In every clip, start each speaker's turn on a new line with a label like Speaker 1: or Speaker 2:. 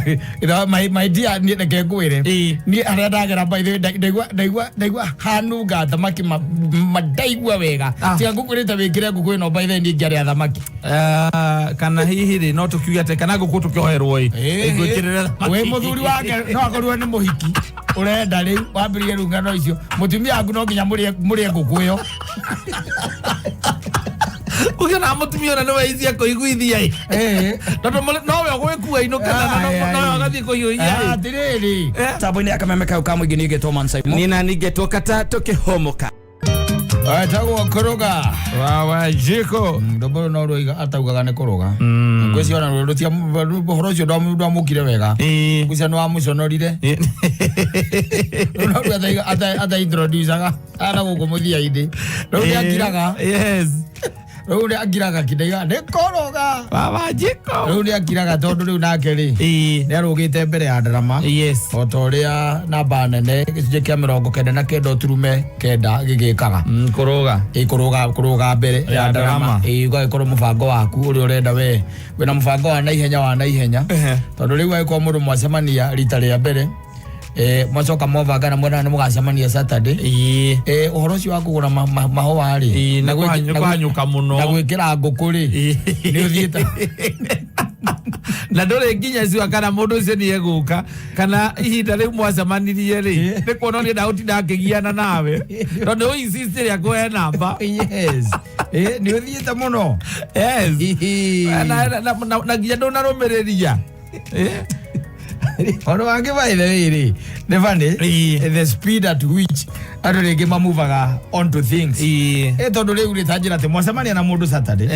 Speaker 1: My dear, niĩ reke ngwĩre.
Speaker 2: Ĩĩ.
Speaker 1: Niĩ harĩa ndagera, by the way, ndaigua hanunga thamaki ma ndaigua wega.
Speaker 2: Ah.
Speaker 1: Tiga ngũkwĩrĩte wĩkĩre ngũkũ ĩno, by the way, niĩ ngĩarĩa thamaki.
Speaker 2: Ah, kana hihi rĩ, no tũkiuge atĩ kana ngũkũ tũkĩoherwo ĩ ngwĩkĩrĩre thamaki.
Speaker 1: Wĩ mũthuri wake, no akorirwo nĩ mũhiki ũrenda rĩu wambĩrĩrie rĩu ng'ano icio, mũtumia waku no nginya mũrĩe ngũkũ ĩyo.
Speaker 2: Ũkĩona mũtumia ona nĩwe ici akũiguithia ĩ. Tondũ nowe ũgwĩkua inũka na nowe ũgathiĩ kũhiũhia ĩ.
Speaker 1: Atĩrĩrĩ.
Speaker 3: Tambo-inĩ ya kameme kau ka mũingĩ, niĩ ngetwo Man Simon.
Speaker 4: Nina ningetwo kata tũkĩhomoka.
Speaker 1: Etagwo kũrũga.
Speaker 2: Wawa jiko.
Speaker 1: Rwĩmbo rũu no rũiga ataugaga nĩ kũrũga. Ngwĩciria ona rũtia ũhoro ũcio ndwamũkire wega. Ngwĩciria nĩ wamũconorire. Rĩu no rĩu ata introducaga ana gũkũ mũthia-inĩ. Rĩu nĩ akiraga. Rĩu nĩ akiraga kindaiga nĩ kũrũga.
Speaker 2: Wawa jiko.
Speaker 1: Rĩu nĩ akiraga tondũ rĩu nake rĩ nĩ arũgĩte mbere ya ndarama. O ta ũrĩa namba nene gĩcunjĩ kĩa 99.9 gĩgĩkaga.
Speaker 2: Kũrũga.
Speaker 1: Ĩ, kũrũga mbere ya
Speaker 2: Ya
Speaker 1: ndarama.
Speaker 2: ndarama.
Speaker 1: Ĩ, ũgagĩkorwo mũbango waku ũrĩa ũrenda we wĩna mũbango wa naihenya tondũ rĩu agĩkorwo mũndũ mwacemania rita rĩa mbere, mwacoka mwabanga na mwendana nĩ mũgacemania Saturday, ũhoro ũcio wa kũgũra mahũa rĩ,
Speaker 2: Ĩĩ, nĩ kũhanyũka mũno.
Speaker 1: na gwĩkĩra ngũkũ rĩ, nĩ ũthiĩte.
Speaker 2: Na ndũrĩ nginya ciwa kana mũndũ ũcio nĩ egũka kana ihinda rĩu mwacemanirie rĩ, nĩ kuona nĩ ndagũtinda akĩgiana nawe tondũ nĩ ũinsist ĩrĩa akũhe namba.
Speaker 1: Yes. Nĩ ũthiĩte mũno.
Speaker 2: Yes. Na nginya ndũnarũmĩrĩria.
Speaker 1: Ũndũ wangĩ, by the way rĩ, nĩ funny the speed at which andũ rĩngĩ mamuvaga onto things. Tondũ rĩu rĩ, ta njĩra atĩ mwacemania na mũndũ Saturday,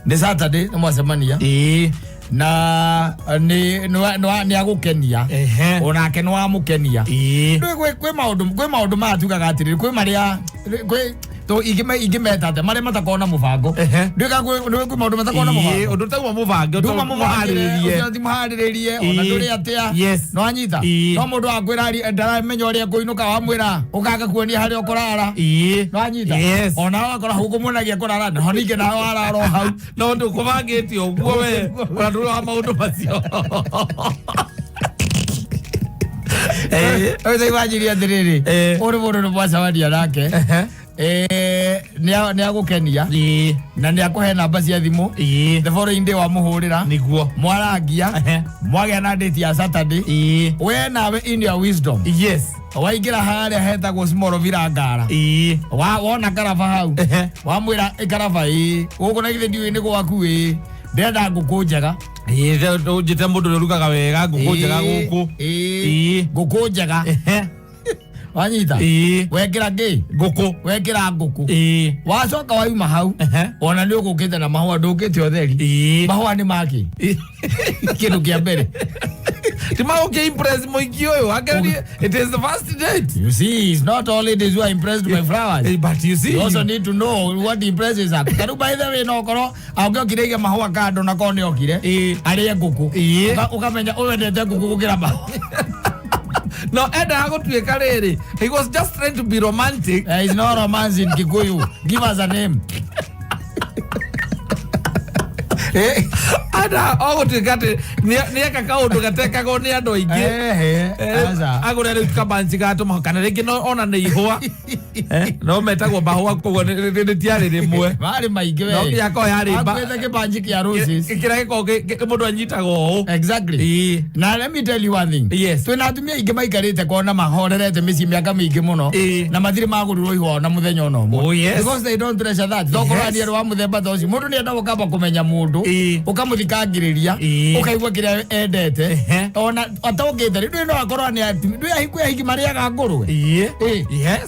Speaker 1: nĩ Saturday nĩ mwacemania na nĩ agũkenia, onake nĩ wamũkenia. Rĩu kwĩ maũndũ maya tugaga atĩrĩrĩ, kwĩ marĩa kwĩ to ingĩmeta atĩa, marĩa matakoragwo na mũbango. Ndũĩ kwĩ maũndũ matakoragwo na mũbango.
Speaker 2: Ũndũ tauma mũbange.
Speaker 1: Nduma mũbangĩre.
Speaker 2: Mũharĩrĩrie.
Speaker 1: Ũcio ti mũharĩrĩrie ona ndũrĩ atĩa. No anyita. No mũndũ wakwĩra ndaramenya ũrĩa kũinũka, wamwĩra ũkaga kuonia harĩa ũkũrara. No anyita. Ona wakora hũkũmuonagia kũrara naho, ningĩ nawe warara o hau.
Speaker 2: No ndũkũbangĩte ũguo we, ona ndũrĩ wa maũndũ macio.
Speaker 1: Ũyũ atĩrĩrĩ, ũrĩ mũndũ nĩ mwacemania nake, nĩ agũkenia na nĩ akũhe namba cia thimũ. The following day wamũhũrĩra, mwarangia, mwagĩa na date ya Saturday. We nawe in your wisdom waingĩra harĩa hetagwo Small Villa Ngara, wona karaba hau, wamwĩra, "Ĩ, karaba ĩ gũkũ na githĩ ndiũĩ nĩ gwaku? Ĩ, ndĩrenda ngũkũ njega."
Speaker 2: Njĩte mũndũ ũrĩa ũrugaga wega ngũkũ njega gũkũ.
Speaker 1: Ngũkũ njega. Wanyita? Wekĩra ngĩ?
Speaker 2: Ngũkũ.
Speaker 1: Wekĩra ngũkũ. Wacoka wauma hau, ona nĩ ũgũkĩte na mahũa, ndũkĩte ũtheri. Mahũa nĩ maki kĩndũ kĩa mbere.
Speaker 2: Ti magũkĩ impress mũingĩ ũyũ Angererie, it is the first date.
Speaker 1: You see, it's not all ladies who are impressed by flowers.
Speaker 2: But you see,
Speaker 1: you also need to know what impresses her. Tarĩu, by the way, no korwo angĩokire ige mahũa kando na korwo nĩ okire arĩe ngũkũ. Ũkamenya ũyũ endete ngũkũ gũkĩra mahũa.
Speaker 2: No endaga gũtuĩka rĩrĩ, he was just trying to be romantic.
Speaker 1: There is no romance in Kikuyu. Give us a name.
Speaker 2: Anda o gũtuĩka atĩ nĩeka kaũndũ gatekagwo nĩ andũ aingĩ.
Speaker 1: Aca.
Speaker 2: Agũre rĩu kabanci ga tũmahũa kana rĩngĩ no ona nĩ ihũa. No metagwo mahũa, koguo rĩtiarĩ rĩmwe.
Speaker 1: Marĩ maingĩ we.
Speaker 2: No nginya akorwo yarĩ
Speaker 1: Akuĩte kĩbanji kĩa roses.
Speaker 2: Kĩrĩa gĩkoragwo mũndũ anyitaga ũũ.
Speaker 1: Exactly. Na let me tell you one thing. Twĩna atumia aingĩ maikarĩte kona mahorerete mĩciĩ mĩaka mĩingĩ mũno na matirĩ magũrirwo ihũa ona mũthenya ona ũmwe. Because they don't treasure that. Tokorwo ani andũ wa mũthemba ta ũcio. Mũndũ nĩ endaga ũkamba kũmenya mũndũ, ũkamũthikangĩrĩria, ũkaigua kĩrĩa endete. Ona atokĩte rĩ, ndũĩ no akorwo nĩ atumia. Ndũĩ ahiku ahiki marĩaga ngũrwe.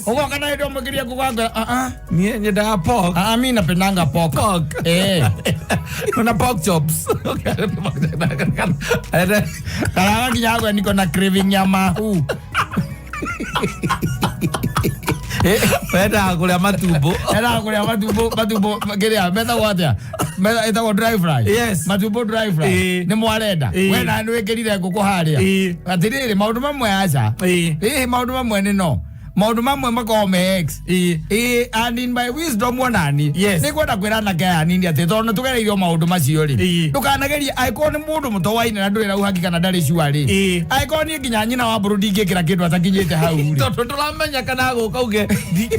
Speaker 1: Ũgoka na hĩndĩ ũmũkĩria ngũkũ akwĩra, "Ah, ah."
Speaker 2: Niĩ nyendaga pork.
Speaker 1: "Ah, mi napendanga pork."
Speaker 2: Pork. Kuna pork chops.
Speaker 1: Kana gakinya akwa, "Niko na craving ya mahu."
Speaker 2: Wendaga kũrĩa matumbo.
Speaker 1: Endaga kũrĩa matumbo kĩrĩa metagwo atĩa? Ĩtagwo dry fry. Matumbo dry fry. Nĩ mwarenda. We na nĩ wĩkĩrire ngũkũ harĩa. Atĩrĩrĩ, maũndũ mamwe aca. Ĩĩ, maũndũ mamwe nĩ no. Maũndũ mamwe makoragwo me ex. Ĩĩ, and in my wisdom onani nĩ kwenda kwĩra anake aya anini atĩ tondũ nĩ tũgereirio maũndũ macio rĩ, ndũkanagerie angĩkorwo nĩ mũndũ mũtowaine na ndũrĩ na uhakika na ndarĩ sure rĩ, angĩkorwo niĩ nginya nyina wa mbũrũ ndingĩkĩra kĩndũ atakinyĩte hau rĩ.
Speaker 2: Tondũ ndũramenya kana agũka uge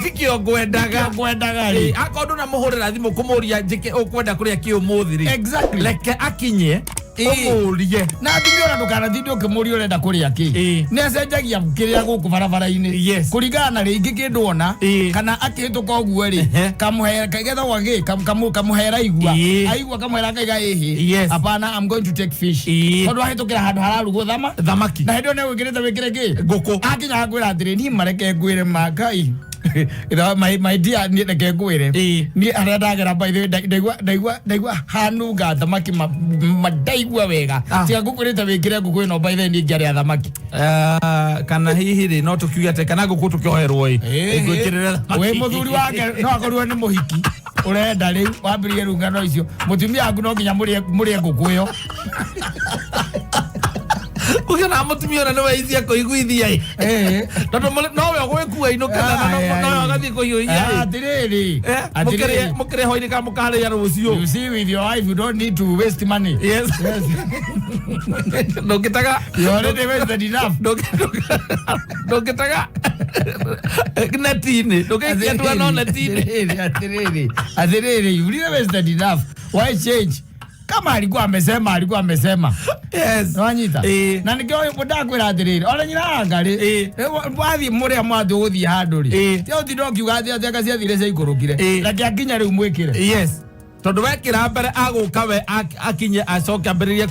Speaker 2: tikio ngwendaga.
Speaker 1: Ngwendaga rĩ.
Speaker 2: Akorwo ndũnamũhũrĩra thimũ kũmũria njĩke ũkwenda kũrĩa kĩ ũmũthĩ rĩ, reke akinye ũmũrie.
Speaker 1: Na atumia ona ndũkanatinde ũkĩmũria ũrenda kũrĩa kĩ. Nĩ acenjagia kĩrĩa gũkũ barabara-inĩ kũringana na rĩngĩ kĩndũ ona kana akĩhĩtũka ũguo rĩ, kamũhera kagethagwo gĩ kamũhera igua aigua kamũhera akaiga ĩhĩ, hapana, I'm going to take fish, tondũ ahĩtũkĩra handũ hararugwo thama
Speaker 2: thamaki
Speaker 1: na hĩndĩ ĩyo nĩgwĩkĩrĩte wĩkĩre kĩ
Speaker 2: ngũkũ.
Speaker 1: Akinya akwĩra atĩrĩ, niĩ mareke ngwĩre makai my dear, niĩ reke ngwĩre, niĩ harĩa ndagera, by the way, ndaigua hanunga thamaki ma ndaigua wega. Tiga ngũkwĩrĩte wĩkĩre ngũkũ ĩno, by the way, niĩ ngĩarĩa thamaki.
Speaker 2: Ah, kana hihi rĩ no tũkiuge atĩ kana ngũkũ tũkĩoherwo ĩ ngwĩkĩrĩre thamaki.
Speaker 1: Wĩ mũthuri wake no akorirwo nĩ mũhiki ũrenda rĩu wambĩrĩrie rĩu ng'ano icio, mũtumia waku no nginya mũrĩe ngũkũ ĩyo.
Speaker 2: Ũkĩona mũtumia ona nĩwe ici akũiguithia ĩ, tondũ nowe ũgwĩkua inũke na nowe ũgathiĩ kũhiũhia ĩ.
Speaker 1: Atĩrĩrĩ, atĩrĩrĩ.
Speaker 2: Mũkĩrĩe hwainĩ kana mũkarĩa rũciũ.
Speaker 1: You see, with your wife you don't need to waste money.
Speaker 2: Yes. Ndũngĩtega.
Speaker 1: You already wasted enough.
Speaker 2: Ndũngĩtega neti-inĩ, ndũngĩikia tua no neti-inĩ.
Speaker 1: Atĩrĩrĩ, atĩrĩrĩ, atĩrĩrĩ, you really wasted enough, why change? Kama alikuwa amesema, alikuwa amesema. Wanyita? Na nikio ndakwĩra atĩrĩrĩ, ona nyina anga rĩ, wathiĩ mũrĩa mwathiĩ ũgũthiĩ handũ rĩ, ti ũtinda ũkiuga atĩ anga ciathire ciaikũrũkire. Reke akinya rĩu mwĩkĩre.
Speaker 2: Yes, tondũ wekĩra mbere agũka we akinye acoke ambĩrĩrie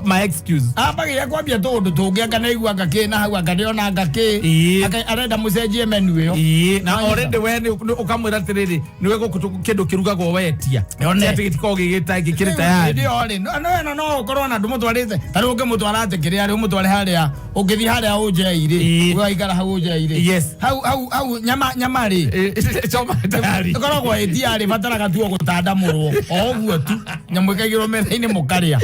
Speaker 2: my excuse.
Speaker 1: Ambagĩria kwambia tũũndũ tũngĩ, anga nĩaigua anga kĩ na hau, anga nĩona anga kĩ. Arenda mũcenjie menu ĩyo.
Speaker 2: Na
Speaker 1: Wanyita?
Speaker 2: Already we ũkamwĩra atĩrĩrĩ, nĩwe gũkũ kĩndũ kĩrugagwo wetia.
Speaker 1: Yone.
Speaker 2: Ti atĩ gĩtikoragwo gĩkĩrĩ
Speaker 1: Hĩndĩ
Speaker 2: tayari.
Speaker 1: ĩyo rĩ, no ĩno no ũkorwo na ndũmũtwarĩte ta rĩu ũngĩmũtwara atĩ kĩrĩa rĩ, ũmũtware harĩa ũngĩthiĩ harĩa ũnjei rĩ, waikara hau ũnjei rĩ, hau hau hau nyama rĩ,
Speaker 2: Choma tayari.
Speaker 1: ĩkoragwo ĩtia rĩ, bataraga tu o gũtandamũrwo o ũguo tu, nyamũ ĩkaigĩrwo metha-inĩ mũkarĩa.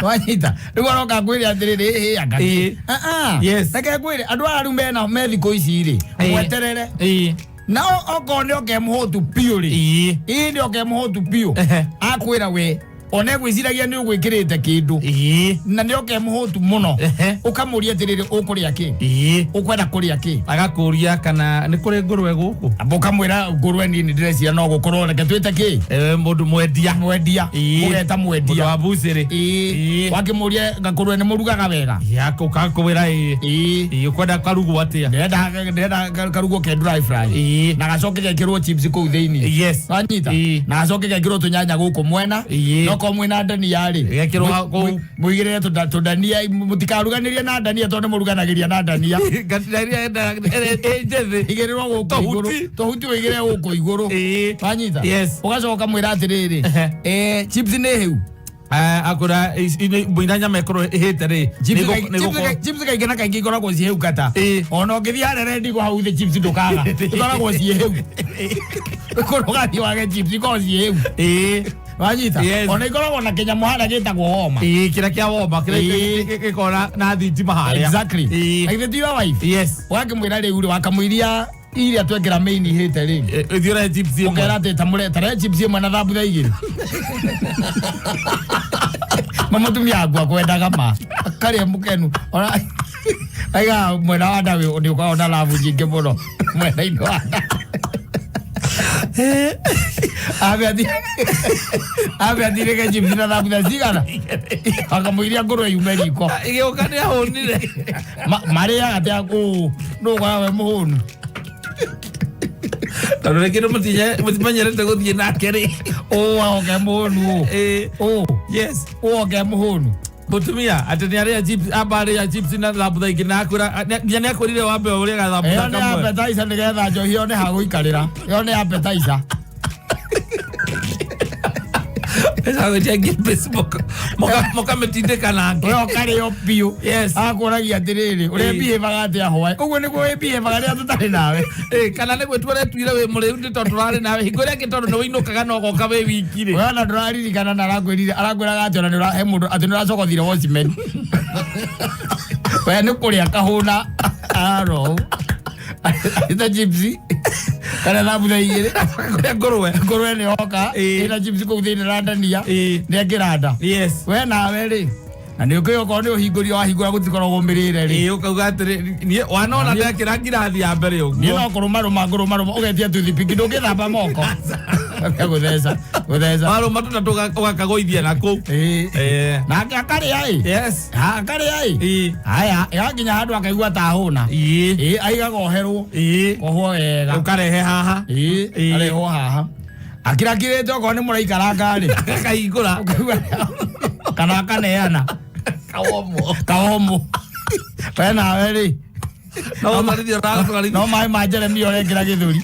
Speaker 1: Wanyita? Rĩu aroka ngwĩre atĩrĩrĩ, ĩhĩ anga reke ngwĩre, andũ aya rĩu mena me thikũ ici rĩ, mweterere na okorwo nĩ oke mũhũtu biũ rĩ, ĩĩ nĩ oke mũhũtu biũ, akwĩra we ona egwĩciragia nĩ ũgwĩkĩrĩte kĩndũ na nĩ oke mũhũtu mũno. Ũkamũria atĩrĩrĩ, ũkũrĩa kĩ? Ũkwenda kũrĩa kĩ?
Speaker 2: Agakũria kana nĩ kũrĩ ngũrwe gũkũ.
Speaker 1: Amba ũkamwĩra ngũrwe niĩ nĩ ndĩreciria no gũkorwo, reke twĩte kĩ?
Speaker 2: Mũndũ mwendia.
Speaker 1: Mwendia. Ũgeta
Speaker 2: Mũndũ
Speaker 1: mwendia
Speaker 2: wa bucĩrĩ.
Speaker 1: Wakĩmũria ngakũrwe nĩ mũrugaga wega.
Speaker 2: Ũkakwĩra ĩĩ. Ũkwenda karugwo atĩa?
Speaker 1: Ndĩrenda karugwo ke dry fry na gacoke gekĩrwo chips kũu thĩinĩ. Wanyita? Na gacoke gekĩrwo tũnyanya gũkũ mwena. Nokorwo mwĩna ndania rĩ,
Speaker 2: Gekĩrwo kũu.
Speaker 1: Mũigĩrĩre tũndania, mũtikaruganĩrie na ndania tondũ nĩ mũruganagĩria na ndania.
Speaker 2: Ngatira ĩrĩa ĩ njĩthĩ.
Speaker 1: Igĩrĩrwo gũkũ
Speaker 2: Tũhuti.
Speaker 1: igũrũ, tũhuti wĩigĩrĩre gũkũ igũrũ. Wanyita? Ũgacoka ũkamwĩra atĩrĩrĩ, chips nĩ hĩu.
Speaker 2: Akũra mũina nyama ĩkorwo ĩhĩte rĩ,
Speaker 1: Chips kaingĩ na kaingĩ ikoragwo ciĩ hĩu kata. Ona ũngĩthiĩ harĩa rendigwo hau thĩ, chips ndũkaga, ikoragwo ciĩ hĩu. Kũrĩa ũgathiĩ wage chips, ikoragwo ciĩ hĩu. Wanyita?
Speaker 2: Yes.
Speaker 1: Ona ikoragwo na kĩnyamũ harĩa gĩtagwo homa.
Speaker 2: Ĩĩ, kĩrĩa kĩa woma kĩrĩa gĩkoragwo na thitima harĩa.
Speaker 1: Exactly. Na githĩ ti your wife?
Speaker 2: Yes.
Speaker 1: Wakĩmwĩra rĩu rĩ, wakamũiria iria twekĩra main ihĩte rĩ,
Speaker 2: Ũthiĩ ũrehe chips ĩmwe.
Speaker 1: ũkera atĩ tamũre tare chips ĩmwe na thambutha igĩrĩ. Ma mũtumia waku akwendaga ma akarĩa mũkenu ona aiga mwena wa nda nĩ ũkoragwo na labu nyingĩ mũno mwena-inĩ wa nda. Ambe athirĩke chips na thambutha cigana akamũiria ngũrwe yume riko.
Speaker 2: Igĩũka nĩ ahũnire.
Speaker 1: Marĩaga atĩa kũu nũgora we mũhũnu?
Speaker 2: Tondũ rĩngĩ nĩ mũtimenyerete gũthiĩ nake rĩ.
Speaker 1: Ũũ oke mũhũnu ũũ. Ũũ. Ũũ oke mũhũnu.
Speaker 2: Mũtumia atĩ nĩ arĩa chips, amba arĩa chips na thambutha ingĩ na akwĩra nginya nĩ akwĩrire wambe ũrĩaga thambutha
Speaker 1: Ĩyo nĩ
Speaker 2: kamwe.
Speaker 1: appetizer nĩgetha njohi yone ha gũikarĩra. Ĩyo nĩ appetizer.
Speaker 2: Ĩcagũtia Facebook mũkamĩtindĩka nake.
Speaker 1: We ũkarĩo biũ. Akũragia atĩrĩrĩ, ũrĩa behave atĩa hwaĩ? Ũguo nĩguo wĩ behave rĩrĩa tũtarĩ nawe.
Speaker 2: Kana nĩ gwĩtua ũretuire wĩ mũrĩu nĩ tondũ tũrarĩ nawe hingo ĩrĩa ĩngĩ tondũ nĩ wĩinũkaga na ũgoka wĩ wiki rĩ.
Speaker 1: We ona ndũraririkana na arakwĩrire, arakwĩraga atĩ ona nĩ he mũndũ atĩ nĩ ũracogothire watchman. We nĩ kũrĩa kahũna aro. Arĩte chips kana thambutha igĩrĩ.
Speaker 2: Kũrĩa ngũrwe.
Speaker 1: Ngũrwe nĩ yoka
Speaker 2: Ĩĩ.
Speaker 1: ĩna chips kũu thĩinĩ na ndania.
Speaker 2: Ĩĩ.
Speaker 1: Nĩ akĩranda.
Speaker 2: Yes.
Speaker 1: We nawe rĩ, na nĩ ũkĩũĩ okorwo nĩ ũhingũria wahingũra gũtikoragwo mĩrĩre rĩ.
Speaker 2: Ĩĩ, ũkauga atĩrĩ niĩ wanona ndekĩra ngirathi ya mbere
Speaker 1: Niĩ
Speaker 2: ũguo.
Speaker 1: no kũrũmarũma ngũrũmarũma ũgetia tũthipiki ndũngĩthamba moko. Gũtheca gũtheca.
Speaker 2: Warũma tũtatũ ũgakagũithia na kũu.
Speaker 1: Ĩĩ.
Speaker 2: Eh.
Speaker 1: Nake akarĩa ĩ.
Speaker 2: Yes.
Speaker 1: Akarĩa ĩ.
Speaker 2: Ĩĩ.
Speaker 1: Haya, ĩgakinya handũ akaigua ta ahũna.
Speaker 2: Ĩĩ.
Speaker 1: Ĩĩ, aigaga oherwo.
Speaker 2: Ĩĩ.
Speaker 1: Ohwo wega.
Speaker 2: Ũkarehe haha.
Speaker 1: Ĩĩ,
Speaker 2: Ĩĩ.
Speaker 1: arehwo haha. Akirakirĩte okorwo nĩ mũraikaranga rĩ.
Speaker 2: Akahingũra.
Speaker 1: Ũkaigua kana akaneana.
Speaker 2: Kawomo.
Speaker 1: Kawomo. We nawe rĩ.
Speaker 2: No ũtwarithie ũratwarithia.
Speaker 1: No maĩ ma Jeremia ũrekĩra gĩthũri.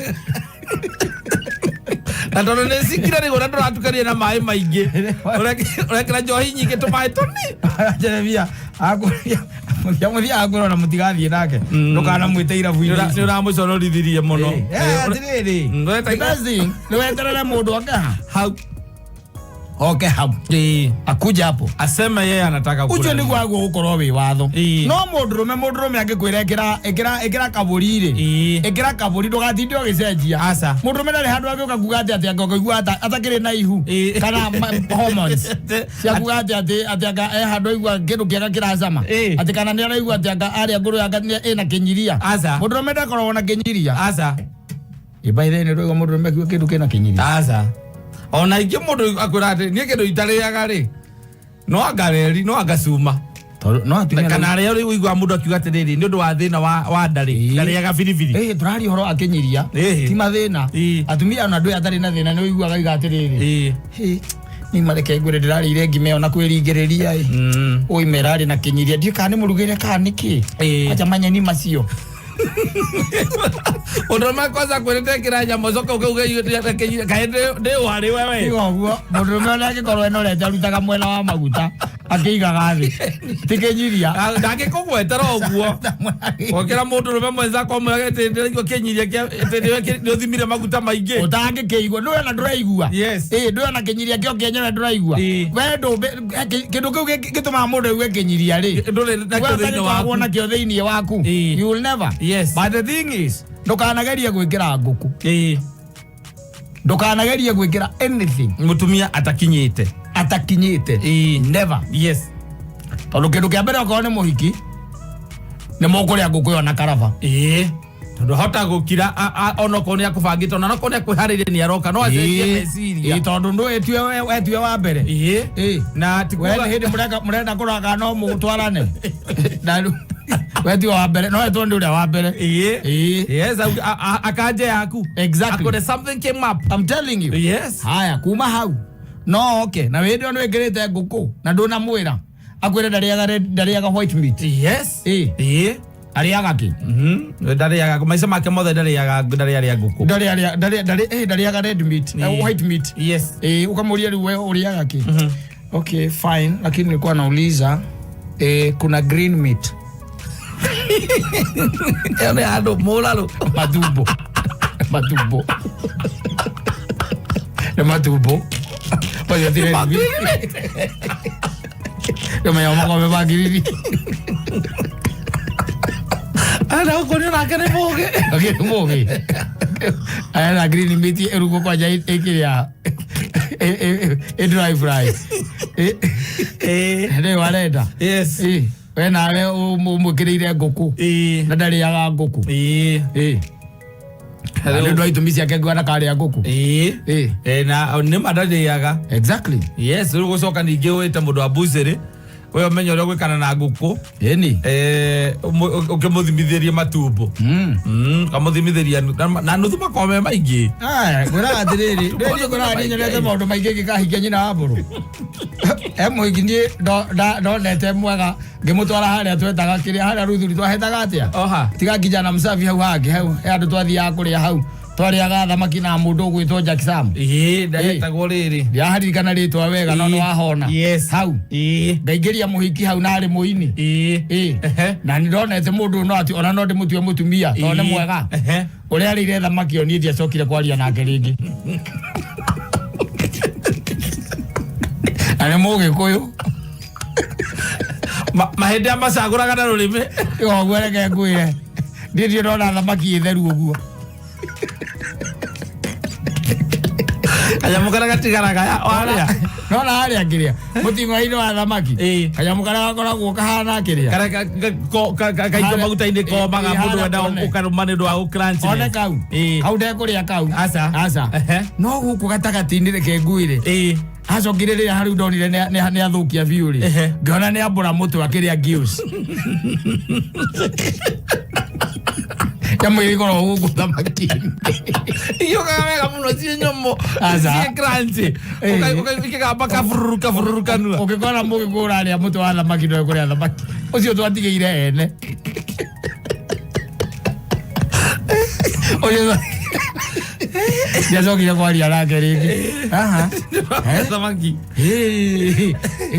Speaker 2: Na tondũ nĩ cikire rĩ ũrĩa ndũratukania na maĩ maingĩ. Ũrekĩra njohi nyingĩ tũmaĩ tũni.
Speaker 1: Jeremia akũria mũthia mũthia akwĩra ona mũtigathiĩ nake. Ndũkanamwĩte irabu-inĩ
Speaker 2: Nĩ
Speaker 1: icio.
Speaker 2: ũramũconorithirie mũno.
Speaker 1: Eh, atĩrĩrĩ.
Speaker 2: Ũreta
Speaker 1: The best thing nĩ weterere mũndũ oke ha.
Speaker 2: hau.
Speaker 1: Oke hau.
Speaker 2: Ĩĩ.
Speaker 1: Akuja hapo.
Speaker 2: Aseme yeye anataka kula.
Speaker 1: Ũcio nĩguo agwo gũkorwo wĩ watho.
Speaker 2: Ĩĩ.
Speaker 1: No mũndũrũme mũndũrũme angĩkwĩra ĩkĩra ĩkĩra ĩkĩra kabũri rĩ.
Speaker 2: Ĩĩ.
Speaker 1: Ĩkĩra kabũri ndũgatinde ũgĩcenjia.
Speaker 2: Aca.
Speaker 1: Mũndũrũme ndarĩ handũ angĩũka kuga atĩ atĩ angĩkaigua atakĩrĩ na ihu
Speaker 2: Ĩĩ.
Speaker 1: kana hormones cia kuga atĩ atĩ atĩ anga e handũ aigua kĩndũ kĩega kĩracama.
Speaker 2: Ĩĩ.
Speaker 1: Atĩ kana nĩ araigua atĩ anga arĩa ngũrũ yanga ĩna kĩnyiria.
Speaker 2: Aca.
Speaker 1: Mũndũrũme ndakoragwo na kĩnyiria.
Speaker 2: Aca.
Speaker 1: Ĩ by the way nĩ ũraigua mũndũrũme akiuga kĩndũ kĩna kĩnyiria.
Speaker 2: Aca. Ona ingĩ mũndũ akwĩra atĩ niĩ kĩndũ itarĩaga rĩ no anga reri no anga cuma.
Speaker 1: Tondũ no atumia
Speaker 2: Kana arĩa rĩu ũiguaga mũndũ akiuga atĩrĩrĩ nĩ ũndũ wa thĩna wa nda rĩ
Speaker 1: Ĩĩ.
Speaker 2: ndarĩaga biribiri.
Speaker 1: Ĩĩ tũraria ũhoro wa kĩnyiria.
Speaker 2: Ĩĩ.
Speaker 1: Ti mathĩna.
Speaker 2: Ĩĩ.
Speaker 1: Atumia ona andũ aya atarĩ na thĩna nĩ ũiguaga aiga atĩrĩrĩ.
Speaker 2: Ĩĩ.
Speaker 1: Hĩ, niĩ mareke ngwĩre ndĩrarĩire ngima ĩyo na kwĩringĩrĩria ĩ. Ũi merarĩ na kĩnyiria ndiũĩ kana nĩ mũrugĩre kana nĩkĩ.
Speaker 2: Ĩĩ.
Speaker 1: Acha manyeni macio.
Speaker 2: Ũndũ ũrĩa kwanza kwĩrĩte ĩkĩra nyama ũcoke ũkauga kaĩ ndĩ ũharĩ wewe.
Speaker 1: Tiga ũguo mũndũrũme ona angĩkorwo enorete arutaga mwena wa maguta akĩigaga thĩ. Ti kĩnyiria.
Speaker 2: Ndangĩkũgwetera ũguo. Wakĩra mũndũ rũme mwenzako amwĩrage atĩ ndĩraigua kĩnyiria kĩa atĩ nĩ ũthimire maguta maingĩ.
Speaker 1: Ũtangĩkĩigua ndũĩ ona ndũraigua.
Speaker 2: Yes.
Speaker 1: Ĩĩ ndũĩ ona kĩnyiria kĩo kĩenyewe ndũraigua.
Speaker 2: Ĩĩ.
Speaker 1: We ndũmbe kĩndũ kĩu gĩtũmaga mũndũ aigue kĩnyiria rĩ.
Speaker 2: Ndũrĩ nakĩo thĩinĩ waku.
Speaker 1: Ũtarĩ nakĩo thĩinĩ waku.
Speaker 2: Ĩĩ.
Speaker 1: You will never.
Speaker 2: Yes.
Speaker 1: But the thing is, ndũkanagerie gwĩkĩra ngũkũ.
Speaker 2: Ĩĩ.
Speaker 1: Ndũkanagerie gwĩkĩra anything
Speaker 2: Mũtumia atakinyĩte.
Speaker 1: atakinyĩte.
Speaker 2: Ĩĩ.
Speaker 1: Never.
Speaker 2: Yes.
Speaker 1: Tondũ kĩndũ kĩa mbere okorwo nĩ mũhiki nĩ mũkũrĩa ngũkũ ĩyo na karaba.
Speaker 2: Ĩĩ. Tondũ hota gũkira onokorwo nĩ akũbangĩte ona onokorwo nĩ akwĩharĩirie nĩ aroka no acenjie meciria.
Speaker 1: Ĩĩ tondũ ndũĩ wetue wa mbere.
Speaker 2: Ĩĩ.
Speaker 1: Ĩĩ.
Speaker 2: Na ti
Speaker 1: We
Speaker 2: kuga
Speaker 1: nĩ hĩndĩ mũrenda kũraga no mũtwarane. Na rĩu wetue wa mbere no wetwo nĩ ũrĩa wa mbere.
Speaker 2: Ĩĩ.
Speaker 1: Ĩĩ.
Speaker 2: Yes, akanje yaku.
Speaker 1: Exactly.
Speaker 2: Akore something came up.
Speaker 1: I'm telling you.
Speaker 2: Yes.
Speaker 1: Haya kuma hau no oke na wĩndĩ ĩyo nĩwĩkĩrĩte ngũkũ na ndũnamwĩra akwĩre ndarĩaga white meat.
Speaker 2: Yes.
Speaker 1: Ĩĩ.
Speaker 2: Ĩĩ.
Speaker 1: Arĩaga kĩ?
Speaker 2: Ndarĩaga maica make mothe ndarĩaga ndarĩarĩa ngũkũ.
Speaker 1: Ndarĩaga red meat,
Speaker 2: Ĩĩ.
Speaker 1: white meat.
Speaker 2: Yes.
Speaker 1: Eh, ukamwambia rĩu wewe ũrĩaga kĩ? Okay, fine, lakini nilikuwa nauliza kuna green meat.
Speaker 2: Ĩyo nĩ andũ mũrarũ.
Speaker 1: Matumbo. Matumbo. Nĩ matumbo. Macio ti red meat. Nĩ manya makombe ma ngirini.
Speaker 2: Ana ũkũrio nake nĩ mũgĩ.
Speaker 1: Lakini mũgĩ. Aya na green meat ĩrugwo kwanja ĩkĩrĩa ĩ dry fry.
Speaker 2: Ĩĩ.
Speaker 1: Rĩu arenda.
Speaker 2: Yes.
Speaker 1: Ĩ, we nawe ũmwĩkĩrĩire ngũkũ.
Speaker 2: Ĩĩ.
Speaker 1: Na ndarĩaga ngũkũ.
Speaker 2: Ĩĩ.
Speaker 1: Ĩ. Na nĩ ũndũ wa itũmi ciake nguona karĩa ngũkũ.
Speaker 2: Ĩĩ.
Speaker 1: Ĩ.
Speaker 2: Ĩ, na nĩ ma ndarĩaga.
Speaker 1: Exactly.
Speaker 2: Yes, rĩu gũcoka ningĩ wĩte mũndũ wa bucĩrĩ we ũmenye ũrĩa ũgwĩkana na ngũkũ.
Speaker 1: Ĩni.
Speaker 2: Ũkĩmũthimithĩrie matumbo. Kamũthimithĩria na nuthu makoragwo me maingĩ.
Speaker 1: Aya, ngwĩraga atĩrĩrĩ, rĩu ngwĩraga niĩ nyonete maũndũ maingĩ ngĩkahikia nyina wa mbũrũ. E mũhiki niĩ ndonete mwega ngĩmũtwara harĩa twetaga kĩrĩa harĩa Ruthuri twahetaga atĩa?
Speaker 2: Oha.
Speaker 1: Tiga kijana msafi hau hangĩ hau he andũ twathiaga kũrĩa hau twarĩaga thamaki na mũndũ ũgwĩtwo Jack Sam.
Speaker 2: Ĩĩ, ndahetagwo rĩrĩ.
Speaker 1: Ndiraharirikana rĩtwa wega no nĩ wahona.
Speaker 2: Yes.
Speaker 1: Hau.
Speaker 2: Ĩĩ.
Speaker 1: Ngaingĩria mũhiki hau na arĩ mũini.
Speaker 2: Ĩĩ.
Speaker 1: Ĩĩ.
Speaker 2: Ehe.
Speaker 1: Na nĩ ndonete mũndũ no ati ona no ndĩmũtue mũtumia tondũ nĩ
Speaker 2: Ĩĩ.
Speaker 1: mwega.
Speaker 2: Ehe.
Speaker 1: Ũrĩa arĩire thamaki ĩyo niĩ ndiacokire kwaria nake rĩngĩ. Na nĩ mũgĩkũyũ.
Speaker 2: Mahĩndĩ amacagũraga na rũrĩmĩ.
Speaker 1: Tiga ũguo reke ngwĩre. Niĩ ndirĩ ndona thamaki ĩtheru ũguo.
Speaker 2: Kanyamũ karĩa gatigaraga warĩa.
Speaker 1: Nona harĩa kĩrĩa mũting'oe-inĩ wa thamaki.
Speaker 2: Ĩĩ.
Speaker 1: Kanyamũ karĩa gakoragwo kahana kĩrĩa.
Speaker 2: Karĩa kaikio
Speaker 1: Harĩa-
Speaker 2: maguta-inĩ komaga
Speaker 1: ĩĩ,
Speaker 2: mũndũ
Speaker 1: harĩa
Speaker 2: wenda
Speaker 1: kone.
Speaker 2: ũkarũma nĩ ũndũ wa gũ-crunchiness.
Speaker 1: One kau.
Speaker 2: Ĩĩ.
Speaker 1: Kau ndekũrĩa kau.
Speaker 2: Aca.
Speaker 1: Aca.
Speaker 2: Ehe.
Speaker 1: No gũkũ gatagatĩ-inĩ reke nguire.
Speaker 2: Ĩĩ.
Speaker 1: Acokire rĩrĩa harĩa ndonire nĩ athũkia biũ rĩ.
Speaker 2: Ehe.
Speaker 1: Ngĩona nĩ ambũra mũtwe akĩrĩa gills. Nyamũ ĩrĩa ĩkoragwo gũkũ thamaki-inĩ.
Speaker 2: Igiũkaga wega mũno ciĩ nyũmũ.
Speaker 1: Aca.
Speaker 2: Ciĩ crunchy.
Speaker 1: Ĩĩ.
Speaker 2: Ikĩgamba kabururu kabururu kanua.
Speaker 1: Ũngĩkora mũgĩkũyũ ũrarĩa mũtwe wa thamaki ndũĩ kũrĩa thamaki. Ũcio twatigĩire ene. Ũcio ndiacokire kwaria nake rĩngĩ. Aha.
Speaker 2: Thamaki.
Speaker 1: Ĩĩ,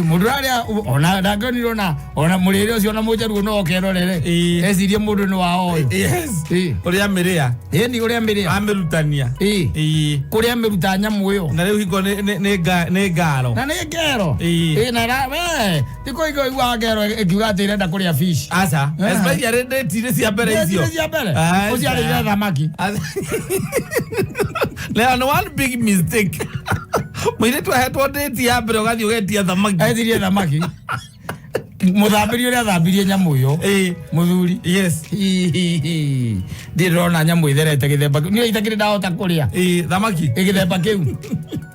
Speaker 1: mũndũ arĩa ona ndangĩonire ona mũrĩre ũcio ona mũnjaruo no okerorere.
Speaker 2: Ĩĩ.
Speaker 1: Ecirie mũndũ nĩ wa oyo.
Speaker 2: Yes.
Speaker 1: Ĩĩ.
Speaker 2: Ũrĩa amĩrĩa.
Speaker 1: Ĩni ũrĩa mĩrĩa.
Speaker 2: Amĩrutania.
Speaker 1: Ĩĩ.
Speaker 2: Ĩĩ.
Speaker 1: Kũrĩa mĩruta nyamũ ĩyo.
Speaker 2: Na rĩu hingo nĩ ngaro.
Speaker 1: Na nĩ ngero.
Speaker 2: Ĩĩ.
Speaker 1: Ĩĩ na we thikũ ingĩ ũiguaga ngero ĩkiuga atĩ ĩrenda kũrĩa fish.
Speaker 2: Aca.
Speaker 1: Ah.
Speaker 2: Especially ndĩti-inĩ cia mbere icio.
Speaker 1: Ndĩti-inĩ cia mbere.
Speaker 2: Aca.
Speaker 1: Ũcio arĩire thamaki.
Speaker 2: Leo ni one big mistake. Mũirĩtu ahetwo ndĩti ya mbere ũgathiĩ ũgetia thamaki.
Speaker 1: Etirie thamaki. Mũthambĩri ũrĩa athambirie nyamũ ĩyo.
Speaker 2: Ĩĩ.
Speaker 1: Mũthuri.
Speaker 2: Yes.
Speaker 1: Hihihi. Ndirĩ ndĩrona nyamũ ĩtherete gĩthemba kĩu. Niĩ itakĩrĩ ndahota kũrĩa.
Speaker 2: Ĩĩ, thamaki.
Speaker 1: Ĩ gĩthemba kĩu.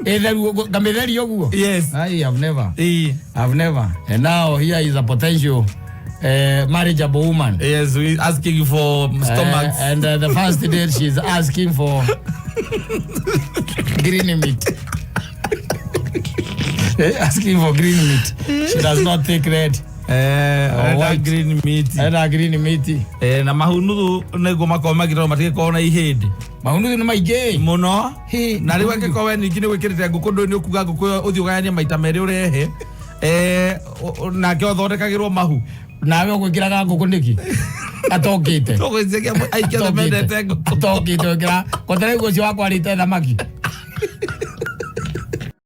Speaker 1: Ĩtheru ũguo, ngamĩtheria ũguo.
Speaker 2: Yes.
Speaker 1: I have never.
Speaker 2: Ĩĩ.
Speaker 1: I've never. And now here is a potential marriageable woman.
Speaker 2: Yes, we asking for stomachs.
Speaker 1: And the first date she's asking for green meat. Asking for green meat. She does not take red.
Speaker 2: Enda
Speaker 1: white.
Speaker 2: green meat.
Speaker 1: Enda green meat.
Speaker 2: Na mahunuthu nĩguo makorwo magĩrwo matigĩkorwo na ihĩndĩ
Speaker 1: Mahunuthu nĩ maingĩ.
Speaker 2: mũno.
Speaker 1: Hĩ.
Speaker 2: Na rĩu angĩkorwo we ningĩ nĩ gwĩkĩrĩte ngũkũ ndũĩ nĩ ũkuga ngũkũ ĩyo ũthiĩ ũgayanie maita merĩ ũrehe. Nake ũthondekagĩrwo mahu.
Speaker 1: Nawe ũgwĩkĩraga ngũkũ nĩkĩ? Atokĩte.
Speaker 2: Tũgwĩciria aingĩ othe mendete ngũkũ.
Speaker 1: Atokĩte wĩkĩra. Kotere ũcio wakwa arĩte thamaki.